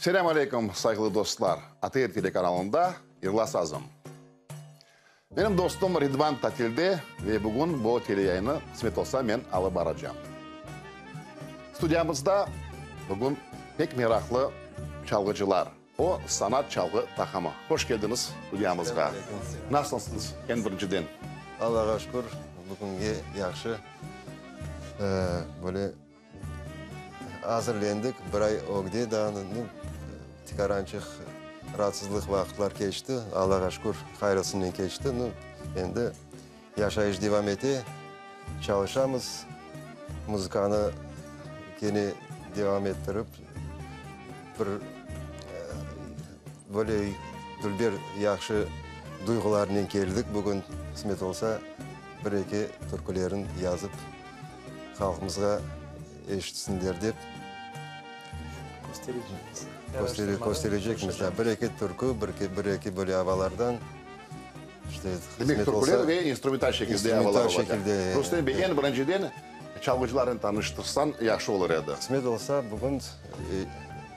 Selâm aleyküm, sayğılı dostlar! ATR telekanalında Yırla sazım. Menim dostum Ridvan tatilde ve bugün bu teleyayını, qısmet olsa, men alıp baracam. Studiyamızda bugün pek meraqlı çalğıcılar, o Sanat çalğı taqımı. Hoş keldiñiz studiyamızğa. Nasılsıñız, eñ birinciden? Allağa şükür, bugünge yahşı, böyle Azırlendik, bir ay ögde daa, nu, tikarançıq raatsızlıq vaqıtlar keçti, Allağa şükür, hayırlısınen keçti. Nu, endi yaşayış devam ete, çalışamız, muzıkanı kene devam ettirip, bir böyle dülber, yahşı duyğularnen keldik bugün, qısmet olsa, bir-eki türkülerin yazıp. Halqımızğa eşitsinler dep. Kösterecekmiz. Kösterecekmiz, da. Bir-eki türkü, bir-eki böyle avalardan. İşte, Demek, türküler ve instrumental şekilde avalar olacaq. Rustem bey, eñ birinciden çalğıcılarnen tanıştırsañ yahşı olur edi. Qısmet olsa, bugün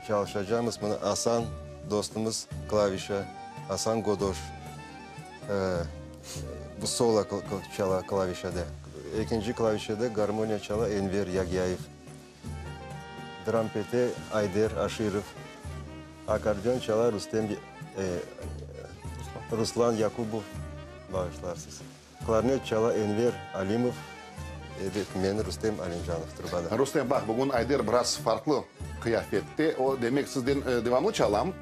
çalışacağımız mına Asan dostumız klavişa, Asan Godoş. Bu solo çala klavişada. Ekinci klavişada garmoniya çala Enver Yagyayev. Drampete Ayder Aşirov. Akkordeon çala Rustem Ruslan Yakubov, bağışlarsız. Klarnet çala Enver Alimov, ebet, men Rustem Alimcanov trubada. Rustem, baq, bugün Ayder biraz farqlı qıyafette. O, demek, sizden devamlı çalam,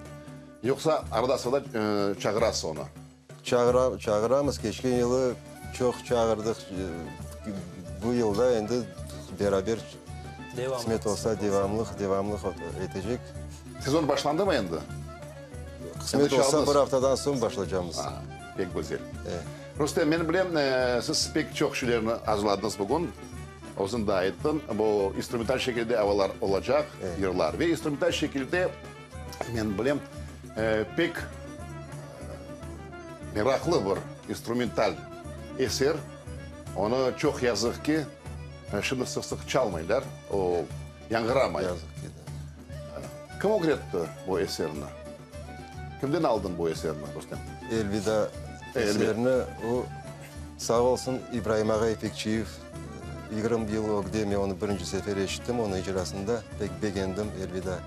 yoqsa arada-sırada çağırasız onı? Çağıra, çağıramız. Keçken yılı çoq çağırdıq. Bu yılda endi beraber, qısmet olsa, devamlıq, devamlıq etecek. Sezon başlandımı endi? Qısmet olsa, bir aftadan soñ başlaycamız. Pek güzel. Rustem, men bilem, siz pek çoq şeylerni azırladıñız bugün. Özüñ da ayttıñ, bu instrumental şekilde avalar olacaq, yırlar. Ve instrumental şekilde, men bilem, pek meraqlı bir instrumental eser. Onı çoq yazıq ki, şimdi sıq-sıq çalmaylar, o yañğıramay. Yazıq ki, da. Kim ögretti bu eserni? Kimden aldıñ bu eserni, Rustem? Elvida eserini o, sağ olsun, İbraim ağa İpekçiyev, 20 yıl ögde men onı birinci sefer eşittim, onıñ icrasında, pek begendim Elvida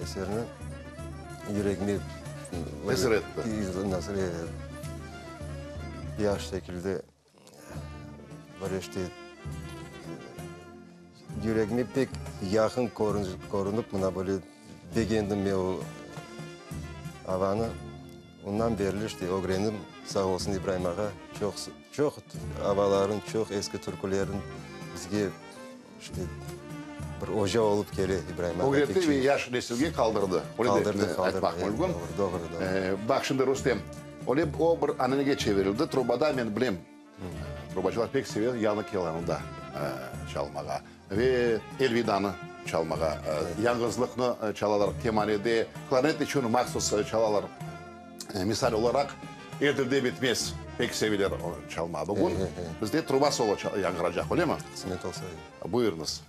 eserini. Yüregime Tesir etti. Yahşı şekilde böyle işte yüregime pek yaqın körünip, mına böyle begendim men o avanı. Ondan berli işte ögrendim, sağ olsun İbraim ağa, çoq, çoq avaların, çoq eski türkülerin bizge işte bir oca olıp kele İbraim ağa. Ögretti ve yaş nesilge qaldırdı. Qaldırdı, qaldırdı. Aytmaq mümkün. Doğru, doğru. Baq şimdi, Rustem, öyle o bir ananege çevirildi, trubada men bilem, Trubacılar pek seve Yanık yalanı çalmağa ve Elvidanı çalmağa. Yañğızlıqnı çalalar kemanede, klarnet içün mahsus çalalar. Misal olaraq, Er tilde bitmez pek seveler onı çalmağa. Bugün bizde truba solo yañğıracaq, öylemi? Qısmet olsa, evet. Buyurıñız.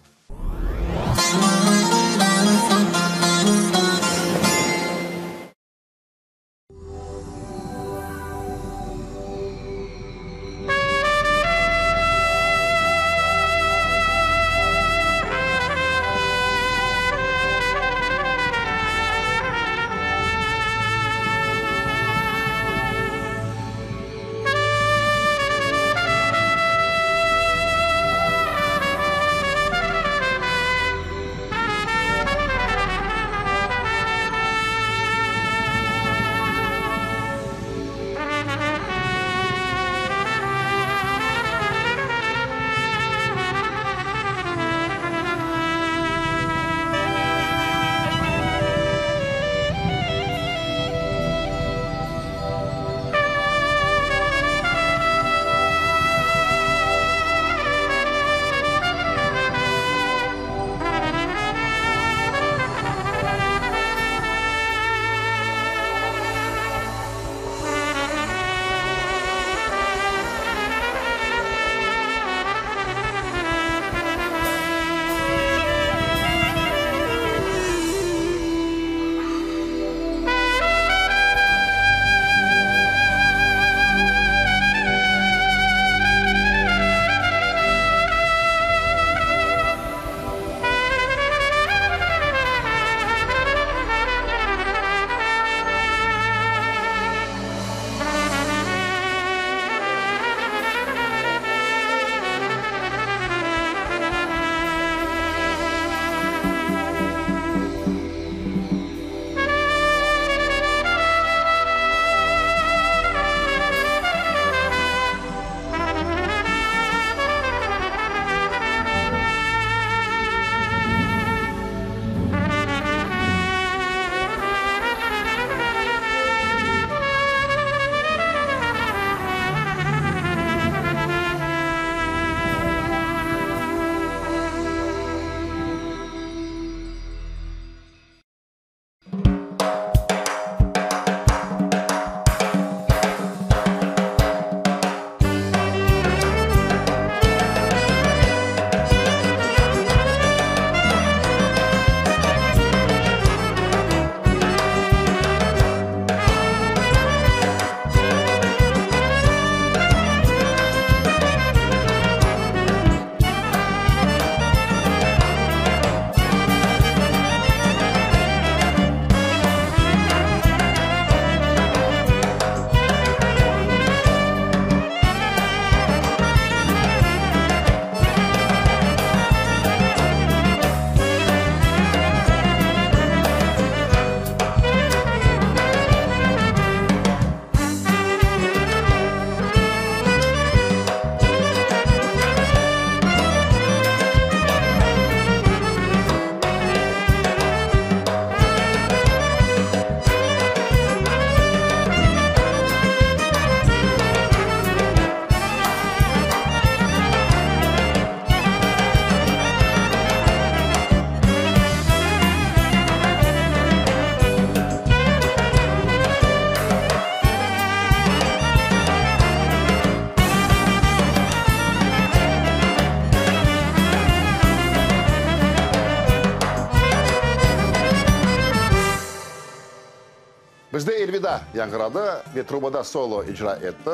Bizde Elvida yañğıradı ve trubada solo icra etti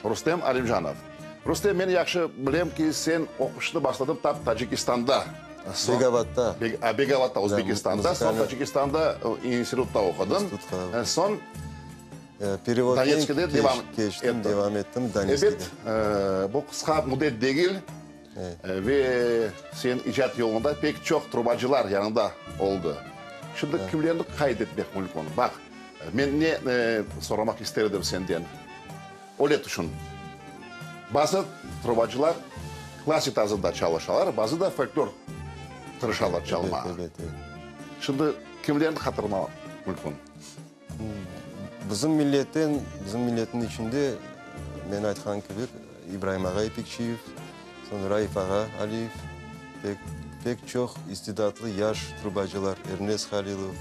Rustem Alimcanov. Rustem, men yahşı bilem ki, sen oquşnı başladıñ tap Tacikistanda. Begavatda. Begavatda, Özbekistanda. Soñ Tacikistanda institutta oqudıñ. Soñ Donetskide devam ettiñ. Devam ettim Donetskide. Ebet, bu qısqa müddet degil ve sen icat yolunda pek çoq trubacılar yanıñda oldı. Şimdi kimlerni qayd etmek mümkün? Baq, men ne soramaq ister edim senden? Öyle tüşün, bazı trubacılar klassik tarzında çalışalar, bazı da folklor tırışalar çalmağa. Şimdi kimlerni hatırlamaq mümkün? Bizim milletten, bizim milletniñ içinde, men aytqan kibi, İbraim ağa İpekçiyev, soñ Raif ağa Aliyev, pek, pek çoq istidatlı yaş trubacılar, Ernes Halilov,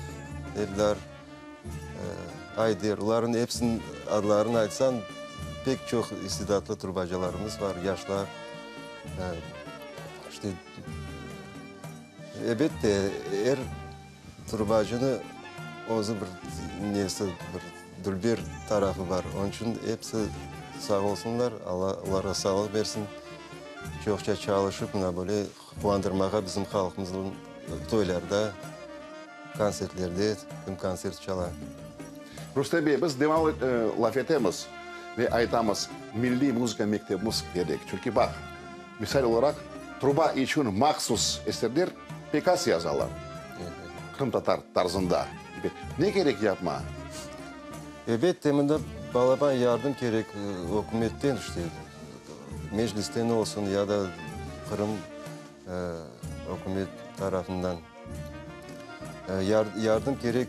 Eldar, Ayder, olarnıñ episiniñ adlarını aytsam, pek çoq istidatlı trubacılarımız bar, yaşlar. İşte, elbette, er Turbacını özü bir nesi, bir dülber tarafı bar. Onıñ içün episi sağ olsunlar, Alla olarğa sağlıq bersin. Çoqça çalışıp, mına böyle quvandırmağa bizim halqımıznı toylarda, kontsertlerde, kim kontsert çala. Rustem bey, biz devamlı laf etemiz ve aytamız, milliy muzıka mektebimiz kerek. Çünki, baq, Misal olaraq, truba içün mahsus eserler pek az yazalar, qırımtatar tarzında. Ne kerek yapma? Elbette, mında balaban yardım kerek ükümetten, işte, Meclisten olsun ya da Qırım ükümet tarafından. Yardım kerek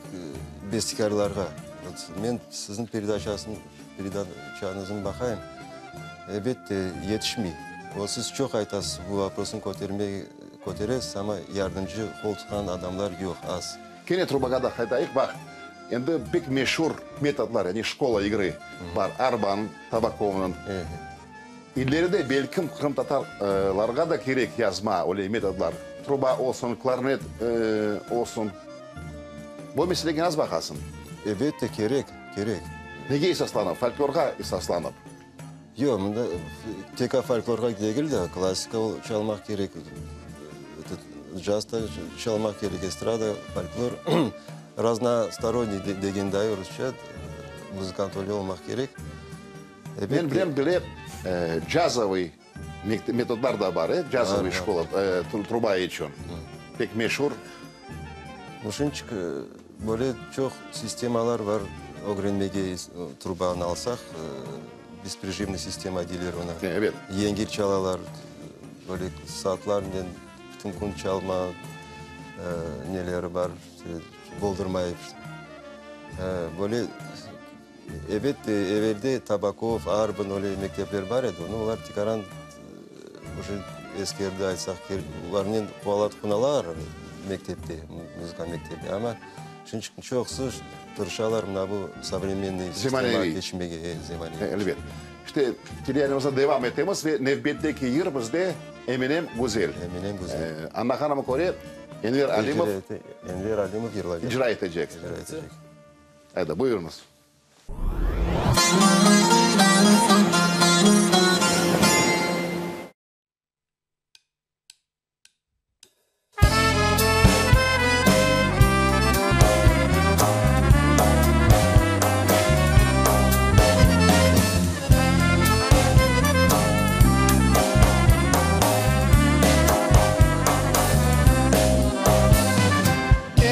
bestekârlarğa. Men siziñ peredaçañıznı baqayım, elbette, yetişmey. O, siz çoq aytasız, bu voprosnı köteresiz, amma yardımcı, qol tutqan adamlar yoq, az. Kene trubağa da qaytayıq, baq, endi pek meşur metodlar, yani şkola igrı bar, Arban, Tabakovnıñ. İleride belkim qırımtatarlarğa da kerek yazma öyle metodlar, truba olsun, klarnet olsun. Bu meselege nasıl baqasıñ? Elbette, kerek, kerek. Nege esaslanıp? Folklorğa esaslanıp? Yoq, mında tek folklorğa degil de, klassika çalmaq kerek, caz da çalmaq kerek, estrada, folklor, raznostoronniy degenday rusça, muzıkant öyle olmaq kerek. Men bilem, bile cazovıy metodlar da bar, cazovıy şkola, truba içün pek meşur. Nuşınçik, böyle çoq sistemalar bar ögrenmege, trubanı alsaq, besprejimnıy sistema deyler onı. Evet. Yengil çalalar, böyle saatlarnen bütün kün çalma neleri bar, boldurmayıp. Böyle. Ebet, evelde Tabakov, Arbın öyle mektepler bar edi, no olar tikaran uje eskerde aytsaq, olarnen quvalat-qunalar mektepte, muzıka mektepte, amma şimdi çoqusı tırışalar mına bu sovremennıy sistemağa keçmege, e, zemaneviy. Elbet. İşte, teleyayınımıznı devam etemiz ve nevbetteki yır bizde Eminem güzel. Eminem güzel. Añlağanıma köre, Enver Alimov Enver Alimov yırlaycaq. İcra etecek. İcra etecek. Ayda, buyurıñız.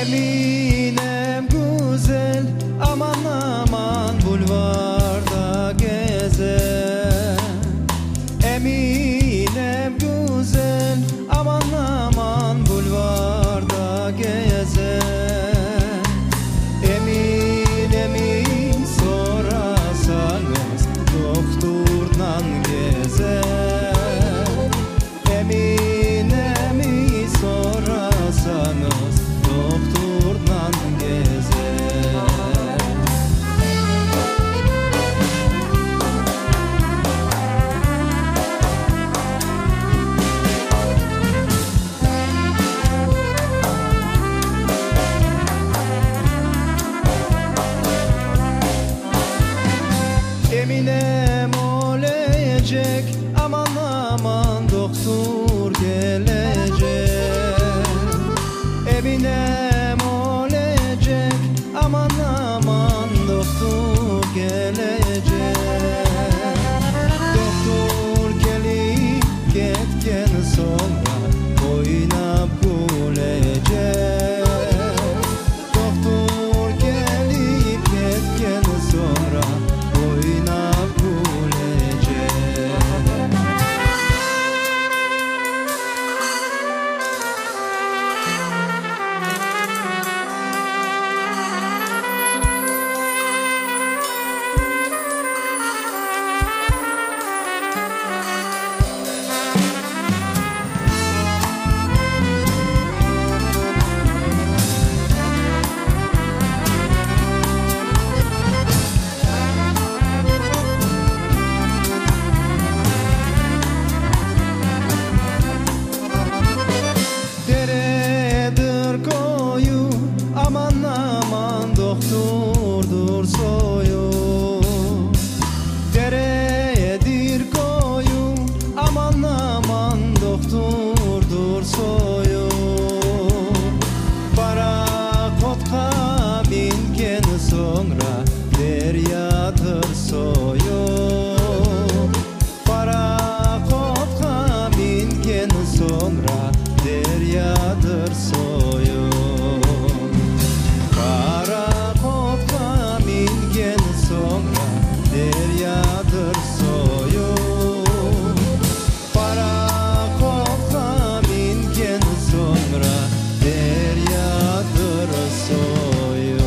Eminem güzel, aman, aman, bulvarda. Olecek, aman, aman, dohtur kelecek. Eminem olecek, aman, aman, dohtur kelecek. Dohtur kelip ketken soñra oynap külecek. Dohtur kelip ketken soñra oynap külecek. Deredir köyü, aman, aman, dohturdır soyu. Deredir köyü, aman, aman, dohturdır soyu. Parahodqa mingen soñra deryadır soyu. Parahodqa mingen soñra deryadır soyu. Parahodqa mingen soñra deryadır soyu. Parahodqa mingen soñra deryadır soyu.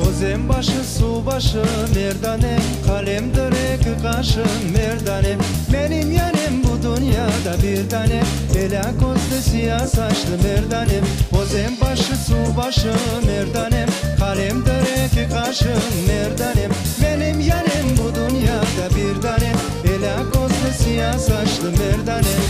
Özen başı, suv başı, merdanem, Qalemdir eki qaşıñ, merdanem. Menim yarim bu dünyada bir tanem, Elâ közlü, siya saçlı merdanem. Özen başı, suv başı, merdanem, Qalemdir eki qaşıñ, merdanem. Menim yarim bu dünyada bir tanem, Elâ közlü, siya saçlı merdanem.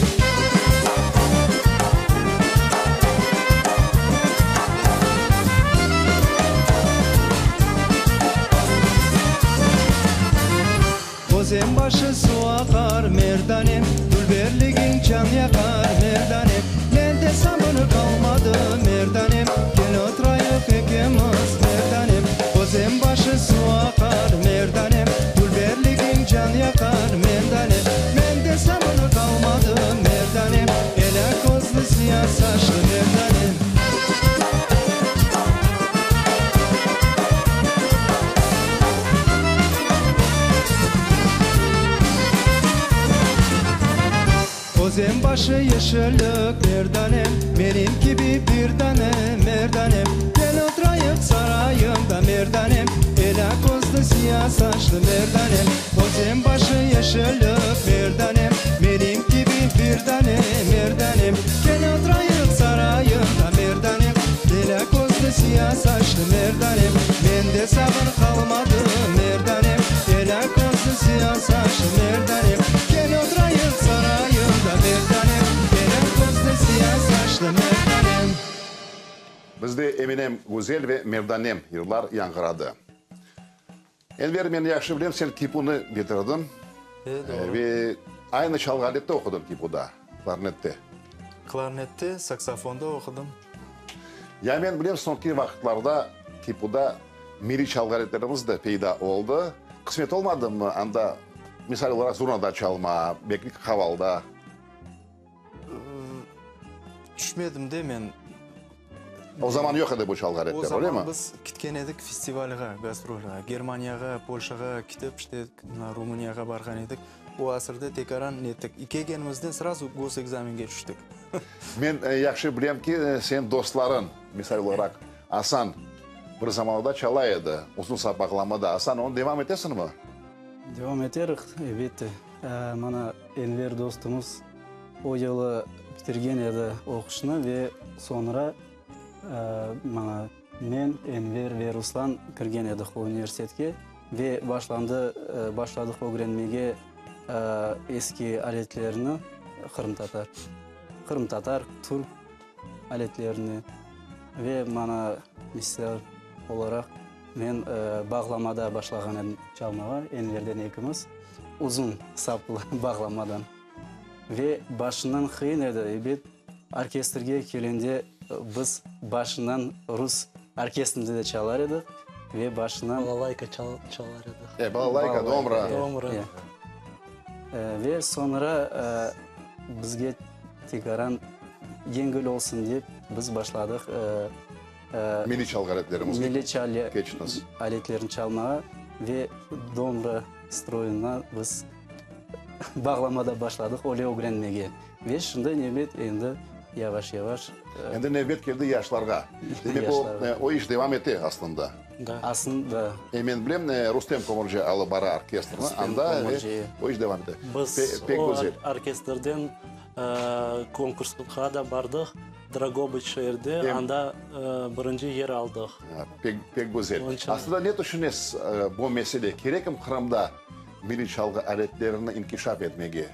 Özen başı suv aqar, merdanem, Dülberligiñ can yaqar, merdanem. Mende sabır qalmadı, merdanem, Kel oturayıq ekimiz, merdanem. Özen başı suv aqar, merdanem, Dülberligiñ can yaqar, merdanem. Mende sabır qalmadı, merdanem, Elâ közlü, siya saçlı merdanem. Özen başı yeşillik, merdanem, Menim kibi bir dane, merdanem. Kel oturayıq sarayımda, merdanem, Elâ közlü, siya saçlı merdanem. Özen başı yeşillik, merdanem, Menim kibi bir dane, merdanem. Kel oturayıq sarayımda, merdanem, Elâ közlü, siya saçlı merdanem. Mende sabır qalmadı, merdanem, Elâ közlü, siya saçlı merdanem. Kel oturayıq sarayımda, merdanem, Elâ közlü, siya saçlı merdanem. Bizde Eminem Güzel ve Merdanem yırlar yañğıradı. Enver, men yahşı bilem, sen KİPU-nı bitirdiñ. Ve aynı çalğı alette oqudıñ KİPU-da, klarnette. Klarnette, saksofonda oqudım. Ya men bilem, soñki vaqıtlarda KİPU-da milliy çalğı aletlerimiz de peyda oldı. Qısmet olmadımı anda, misal olaraq, zurnada çalma, belki qavalda? Tüşmedim de men. O zaman yoq edi bu çalğı aletler, öyle mi? O zaman biz kitken edik festivalğa, gastrolğa. Germaniyağa, Polşağa kitip, işte, Rumıniyağa barğan edik. O asırda tekaran nettik. I kelgenimizden srazu gosekzamenge tüştik. Men yahşı bilem ki, seniñ dostlarıñ, misal olaraq, Asan bir zamanlarda çala edi, uzun sap bağlamada. Asan, onı devam etesiñmi? Devam eterik, elbette. Mana, Enver dostumız o yılı bitirgen edi oquşnı ve soñra, mana. Men, Enver ve Ruslan kirgen edik o universitetke ve başlandı, başladıq ögrenmege eski aletlerni, qırımtatar, qırımtatar, türk aletlerini ve mana misal olaraq men bağlamada başlağan edim çalmağa, Enverden ekimiz, uzun saplı bağlamadan. Ve başından qıyın edi, ebet, orkestrge kelende biz başından rus orkestrinde de çalar edik ve başından. Balalayka çalar edik. E, balalayka, domra. Domra. Ve soñra bizge tekaran yengil olsun dep biz başladıq. Milliy çalğı aletlerimizge Milliy çalğı aletlerini çalmağa ve domra stroyuna biz bağlamada başladıq öyle ögrenmege. Ve şimdi nevbet endi yavaş-yavaş. Endi nevbet keldi yaşlarğa. Demek o, o iş devam ete aslında. Aslında. E, men bilem, Rustem Komurci alıp bara orkestrni anda ve o iş devam ete. Biz o orkestrden konkursqa da bardıq, Drogobıç şeerde, anda birinci yer aldıq. Pek, pek güzel. Aslında ne tüşünesiz bu mesele kerekmi Qırımda milliy çalğı aletlerini inkişaf etmege?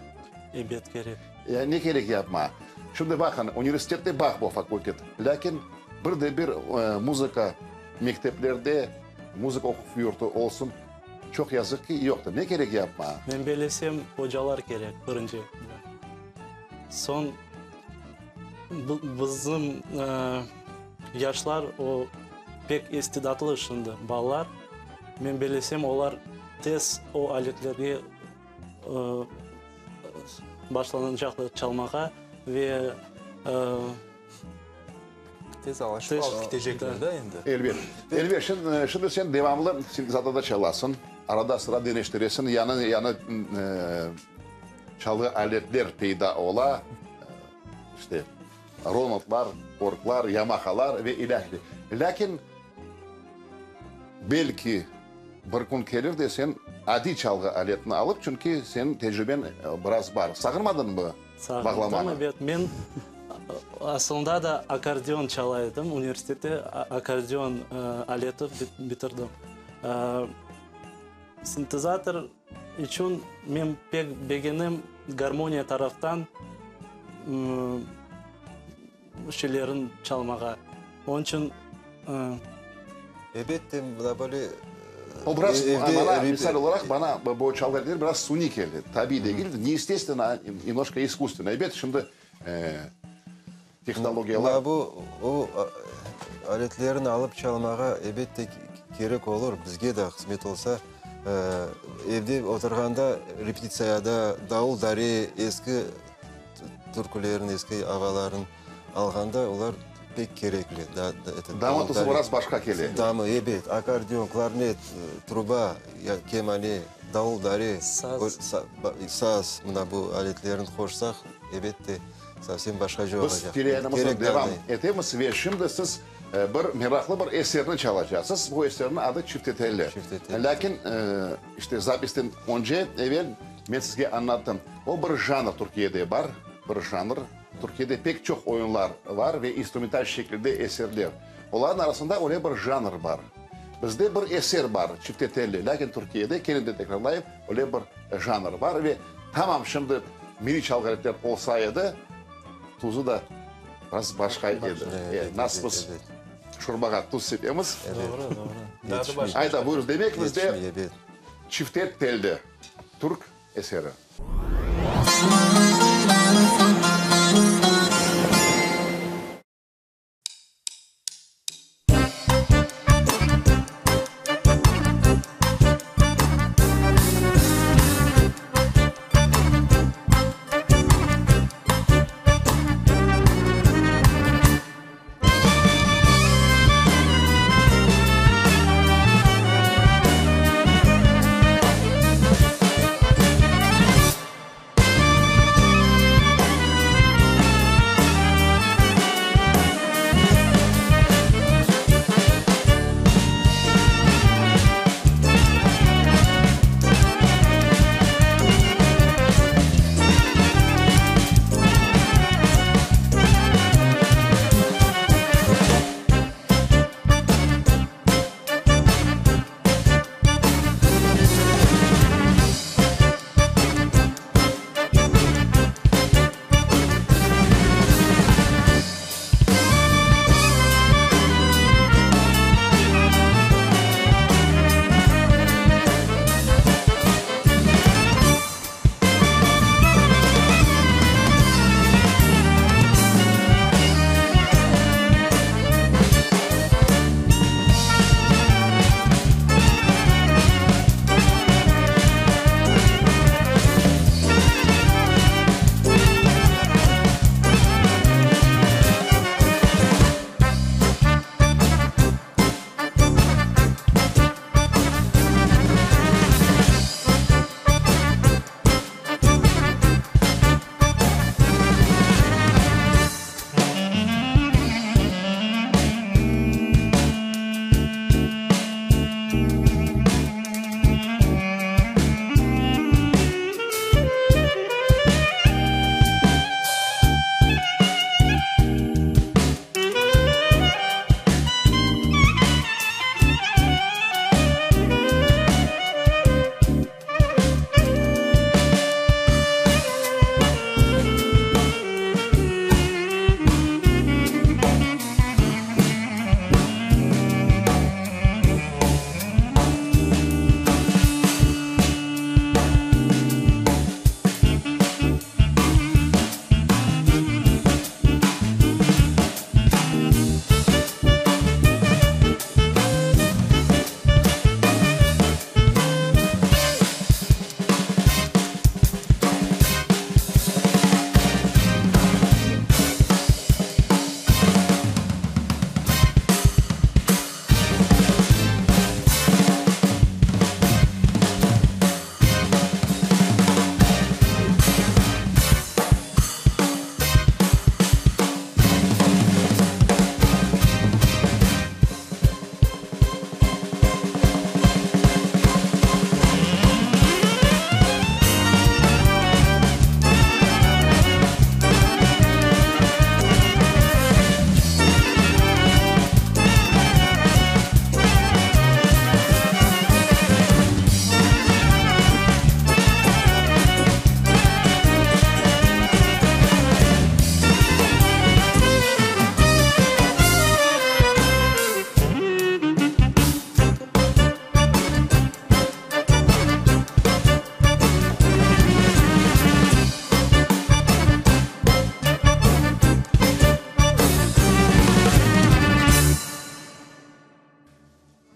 Ebet, kerek. Ya ne kerek yapma? Şimdi baqın, universitette bar bu fakultet, lâkin bir de bir muzıka mekteplerde muzıka oquv yurtu olsun, çoq yazıq ki, yoqtır. Ne kerek yapma? Men bellesem, ocalar kerek, birinci. Soñ bizim yaşlar o pek istidatlı şimdi balalar. Men bellesem, olar tez o aletlerge başlanacaqlar çalmağa ve Tez alışıp alıp ketecekler da endi. Elbet. Elbet. Şimdi sen devamlı sintezatorda çalasıñ, arada-sıra deñiştiresiñ, yañı, yañı çalğı aletler peyda ola, işte, Ronaldlar, Korglar, Yamahalar ve ilâhre. Lâkin belki bir kün kelir de sen adiy çalğı aletini alıp, çünki seniñ tecriben biraz bar. Sağınmadıñmı bağlamanı? Sağındım, ebet. Men asılında da akkordeon çala edim. Universitette akkordeon aleti bitirdim. Sintezator içün men pek begenem garmoniya taraftan şeylerin çalmağa. Onıñ içün. Elbette, mına böyle O biraz, bana, misal olaraq, bana bu çalğı aletleri biraz suniy keldi. Tabiiy degil, ne estestvenno, a nemnojko iskusstvenno. Elbet, şimdi tehnologiyalar. Mına bu o aletlerini alıp çalmağa, elbette, kerek olur, bizge de qısmet olsa. Evde oturğanda, repetitsiyada davul, dare, eski türkülerin, eski avaların alğanda, olar pek kerekli. Damı tuzu biraz başqa kele. Damı, ebet, akkordeon, klarnet, truba, kemane, davul, dare, saz, mına bu aletlerini qoşsaq, ebette, sovsem başqaca olacaq. Biz cereyanımıznı devam etemiz ve şimdi siz bir meraqlı bir eserni çalacaqsız. Bu eserniñ adı Çiftetelli. Lâkin, işte, zapisten önce, evel men sizge añlattım. O bir janr Türkiyede bar, bir janr. Türkiyede pek çoq oyunlar bar ve instrumental şekilde eserler. Olarnıñ arasında öyle bir janr bar. Bizde bir eser bar, Çiftetelli, lâkin Türkiyede, kene de tekrarlayım, öyle bir janr bar ve tamam şimdi milliy çalğı aletler olsa edi, tuzu da biraz başqa edi. Nasıl biz şorbağa tuz sepemiz. Doğru, doğru. Ayda, buyurıñız. Demek, bizde Çiftetelli türk eseri.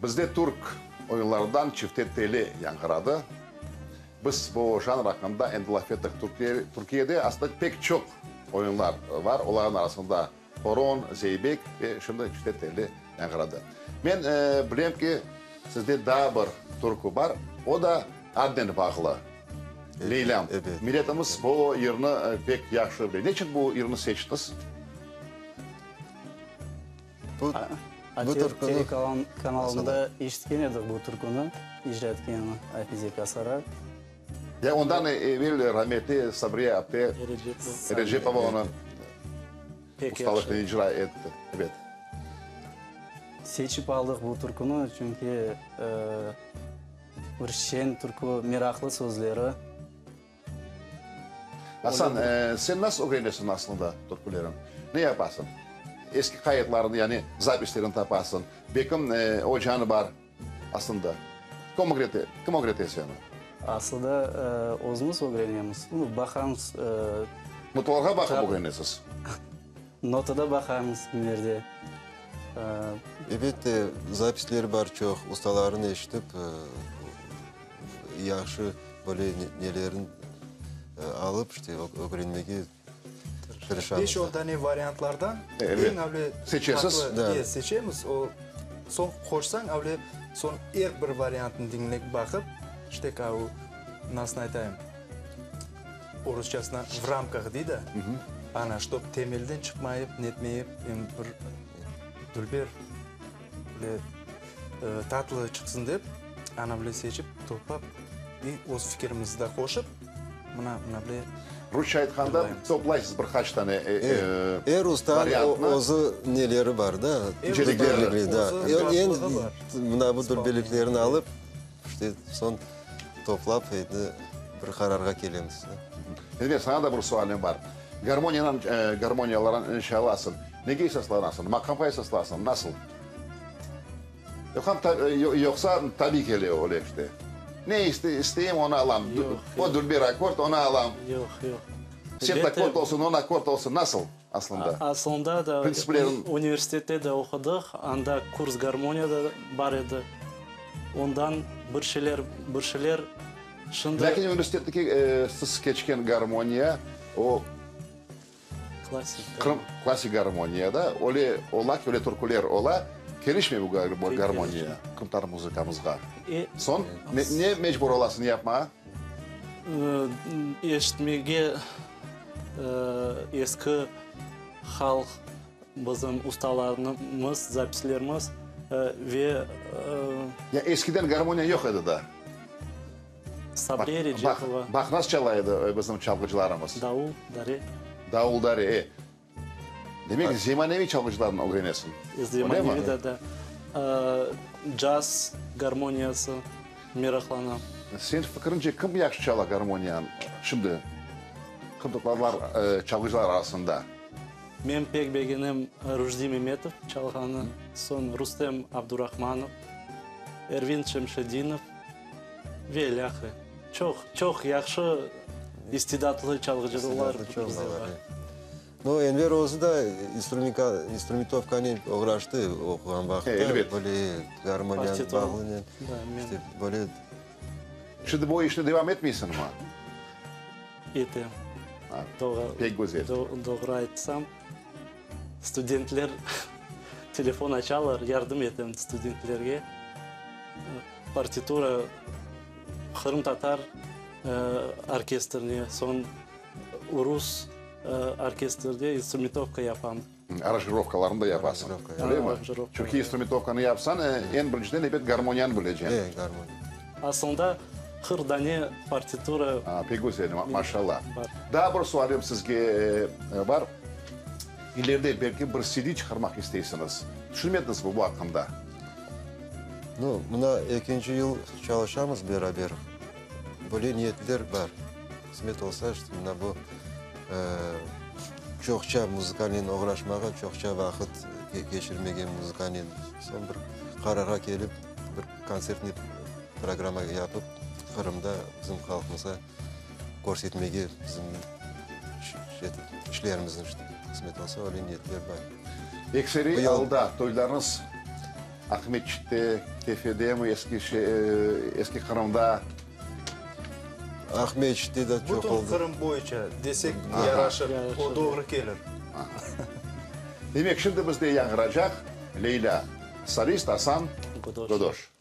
Bizde türk oyunlarından çifte teli yañğıradı. Biz bu janr aqqında endi laf ettik. Türkiyede aslında pek çoq oyunlar bar, olarnıñ arasında horon, zeybek ve şimdi çifte telli yañğıradı. Men bilem ki, sizde daa bir türkü bar, o da adnen bağlı, Leylâm. Milletimiz bu yırnı pek yahşı bile. Ne içün bu yırnı seçtiñiz? Bu, bu türküni Telekanalında eşitken edik bu türküni, icra etkenini Afize Kasara. Ya ondan evel rametli Sabriye apte Erecepova onı ustalıqnen icra etti. Ebet. Seçip aldıq bu türküni, çünki bir şeñ türkü, meraqlı sözleri. Asan, sen nasıl ögrenesiñ aslında türkülerni? Ne yapasıñ? Eski qayıtlarnı, yani zapislerini tapasıñ. Belkim, ocanı bar aslında. Kim ögrete, kim ögrete seni? Aslında, özümiz ögrenemiz. Baqamız. Notalarğa baqıp ögrenesiz? Notada baqamız kimlerde. Elbette, zapisleri bar çoq, ustalarnı eşitip, yahşı böyle nelerin alıp, işte, ögrenmege tırışamız. Beş-on dane variantlardan eñ avle Seçesiz? tatlı seçemiz. O, soñ qoşsañ, avle soñ er bir variantını diñlep baqıp, işte, o, nasıl aytayım, orusçasına v ramkah dey da, ana, ştob temelden çıqmayıp, netmeyip, em bir dülber, böyle tatlı çıqsın dep, ana bile seçip, toplap, i öz fikirimizni de qoşıp, mına, mına bile. Rusça aytqanda, toplaysız bir qaç tane variantnı. Er ustanıñ özü neleri bar da, dülberlikleri, da. Eñ mına bu dülberliklerini alıp, işte, soñ toplap, endi bir qararğa kelemiz. Enver, saña da bir sualim bar. Garmoniyanen, garmoniyalarnen çalasıñ. Nege esaslanasıñ? Maqamğa esaslanasıñ? Nasıl? Yoqsa tabiy kele öyle işte. Ne isteyim, onı alam. O dülber akkord, onı alam. Yoq, yoq. Septakord olsun, on akkord olsun. Nasıl aslında? Aslında da universitette de oqudıq. Anda kurs garmoniya da bar edi. Ondan bir şeyler, bir şeyler şimdi. Lâkin universitetteki siz keçken garmoniya, o. Klassik. Qırım klassik garmoniyada öyle ola ki, öyle türküler ola, kelişmey bu garmoniya qırımtatar muzıkamızğa. Soñ ne mecbur olasıñ yapmağa? Eşitmege eski halq bizim ustalarımız, zapislerimiz ve. Ya eskiden garmoniya yoq edi da. Sabriye Recepova. Baq, nasıl çala edi bizim çalğıcılarımız. Davul, dare. Davul, dare, e. Demek, zemaneviy çalğıcılarnı ögrenesiñ, öyle mi? Zemaneviy de, da. Caz garmoniyası meraqlanam. Seniñ fikrince, kim yahşı çala garmoniyanı şimdi qırımtatarlar çalğıcılar arasında? Men pek begenem Rujdi Memetov çalğanı, soñ Rustem Abdurahmanov, Ervin Şemşedinov. Ve ilâhre. Çoq, çoq yahşı istidatlı çalğıcılar bizde bar. No, Enver özü de instrumentovkanen oğraştı oquğan vaqıtta. Elbet. Böyle garmoniyanen bağlınen. İşte böyle. Şimdi bu işni devam etmeysiñmi? Etem. Pek güzel. Doğru aytsam, studentler telefon açalar, yardım etem studentlerge. Partitura qırımtatar orkestrine, soñ rus orkestrde instrumentovka yapam. Aranjirovkalarnı da yapasıñ, öyle mi? Çünki instrumentovkanı yapsañ, eñ birinciden, ebet, garmoniyanı bileceñ. E, garmoniya. Aslında, 40 dane partitura. A, pek güzel, maşallah. Daa bir sualim sizge bar. İleride belki bir CD çıqarmaq isteysiñiz. Tüşünmediñizmi bu aqqında? Nu, mına ekinci yıl çalışamız beraber. Böyle niyetler bar. Qısmet olsa, işte, mına bu çoqça muzıkanen oğraşmağa, çoqça vaqıt keçirmege muzıkanen. Soñ bir qararğa kelip, bir kontsertnıy programma yapıp, Qırımda bizim halqımızğa körsetmege bizim işlerimizni, işte, qısmet olsa, öyle niyetler bar. Ekseriy alda toylarıñız. Aqmeçitte, Kefedemi, eski Eski Qırımda? Aqmeçitte de çoq oldı. Bütün Qırım boyunca desek yaraşır, o doğru kelir. Demek, şimdi bizde yañğıracaq Leylâ, solist Asan Godoş.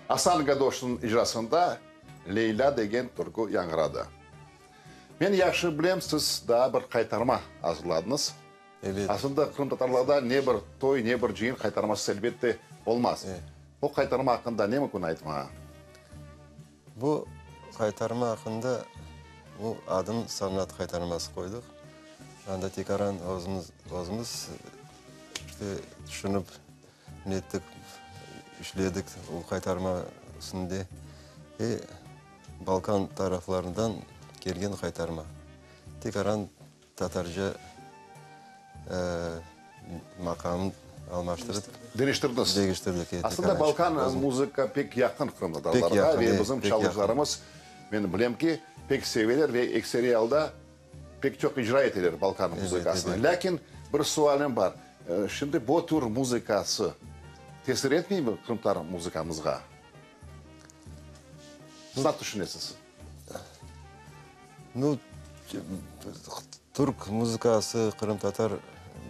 Asan Gadoşnıñ icrasında Leylâ degen türkü yañğıradı. Men yahşı bilem, siz daa bir qaytarma azırladıñız. Ebet. Aslında qırımtatarlarda ne bir toy, ne bir cıyın qaytarmasız elbette olmaz. O qaytarma aqqında ne mümkün aytmağa? Bu qaytarma aqqında, bu adını Sanat qaytarması qoydıq. Anda tekaran özümiz, özümiz işte tüşünip nettik, işledik o qaytarma üstünde. E Balkan taraflarından kelgen qaytarma. Tekaran Tatarca maqamın almaştırıp. Deñiştirdiñiz. Deñiştirdik, evet. Aslında Balkan muzıka pek yaqın qırımtatarlarğa ve bizim çalğıcılarımız, men bilem ki, pek seveler ve ekseriy alda pek çoq icra eteler Balkan muzıkasını. Lâkin bir sualim bar, şimdi bu tür muzıkası tesir etmeymi qırımtatar muzıkamızğa? Siz nasıl tüşünesiz? Nu, türk muzıkası, qırımtatar,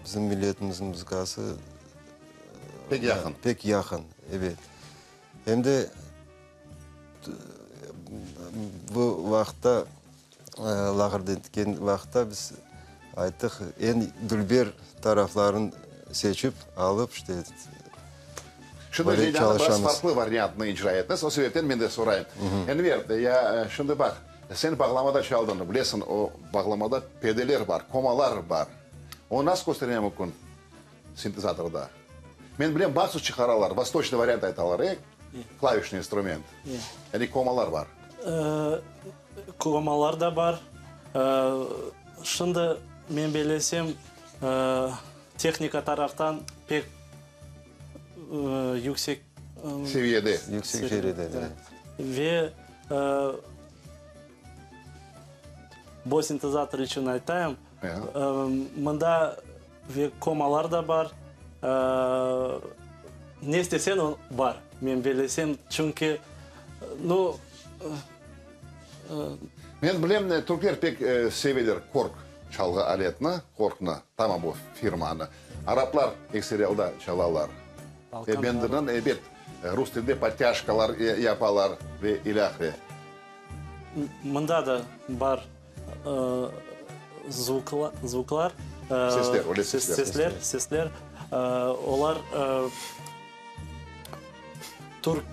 bizim milletimizniñ muzıkası Pek yaqın. Pek yaqın, ebet. Em de bu vaqıtta, laqırdı etken vaqıtta biz ayttıq, eñ dülber taraflarını seçip alıp, işte, Şimdi böyle Leylanı biraz çalışamız. farqlı variantını icra ettiñiz, o sebepten men de sorayım. Enver, ya şimdi baq, sen bağlamada çaldıñ, bilesiñ, o bağlamada perdeler bar, komalar bar. Onı nasıl köstermege mümkün sintezatorda? Men bilem, mahsus çıqaralar, vostoçnıy variant aytalar, e, klavişnıy instrument. Yani komalar bar. Komalar da bar. Şimdi men bellesem, tehnika taraftan pek yüksek seviyede. Yüksek seviyede, evet. Ve bu sintezator içün aytayım, mında ve komalar da bar, ne istesen o bar, men bellesem, çünki, nu. Men bilem, türkler pek seveler korg çalğı aletini, korgnı, tamam bu firmanı. Araplar ekseri alda çalalar. Ve bendirnen, ebet, rus tilinde podtâjkalar yapalar ve ilâhre. Mında da bar zvuklar. Sesler, öyle sesler. Sesler, sesler. Olar türk,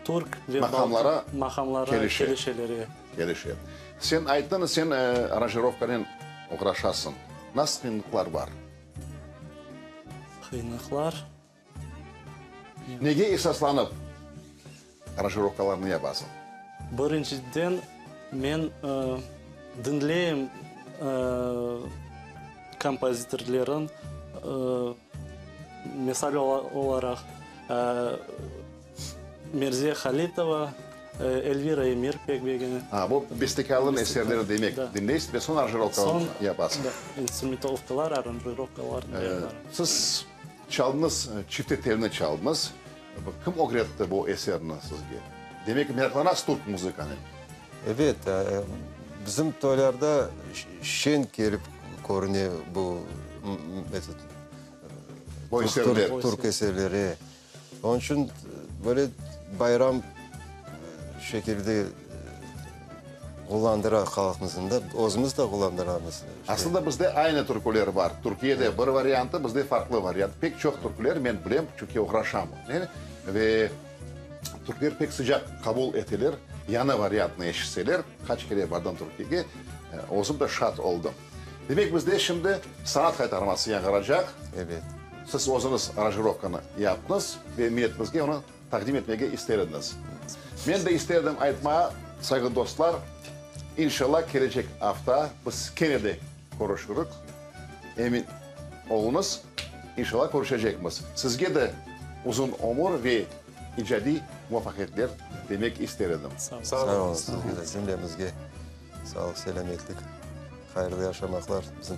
türk ve Maqamlara maqamlara kelişe. kelişeler. Kelişe. Sen ayttıñ, sen aranjirovkanen oğraşasıñ. Nasıl qıyınlıqlar bar? Qıyınlıqlar. Nege esaslanıp aranjirovkalarnı yapasıñ? Birinciden, men diñleyim kompozitorların, misal olaraq, Merziye Halitova, Elvira Emir pek begenem. A, bu bestekârlarnıñ eserleri demek, diñleysiz ve soñ aranjirovkalarnı yapasıñ. Da, instrumentovkalar, aranjirovkalarnı yaparım. Siz çaldıñız, çifte telni çaldıñız. Kim ögretti bu eserni sizge? Demek ki, meraqlanasız türk muzıkanen. Ebet, bizim toylarda şeñ kelip körüne bu, etot, Bu eserler. Türk eserleri. Onıñ içün böyle bayram şekilde qullandıra halqımıznı da, özümiz de qullandıramız. Aslında bizde aynı türküler bar. Türkiyede bir variantı, bizde farqlı variant. Pek çoq türküler men bilem, çünki oğraşam onen. Ve türkler pek sıcaq qabul eteler, yañı variantnı eşitseler. Qaç kere bardım Türkiyege, özüm de şad oldım. Demek, bizde şimdi sanat qaytarması yañğıracaq. Ebet. Siz özüñiz aranjirovkanı yaptıñız ve milletimizge onı taqdim etmege ister ediñiz. Men de ister edim aytmağa, sayğılı dostlar, inşallah kelecek afta biz kene de körüşürük. Emin oluñız, inşallah körüşecekmiz. Sizge de uzun ömür ve icadiy muvafaqiyetler tilemek ister edim. Sağ oluñız, sizge de, cümlemizge sağlıq, selâmetlik, hayırlı yaşamaqlar bizim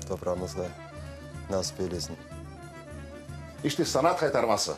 toprağımızğa nasip eylesin. İşte sanat qaytarması.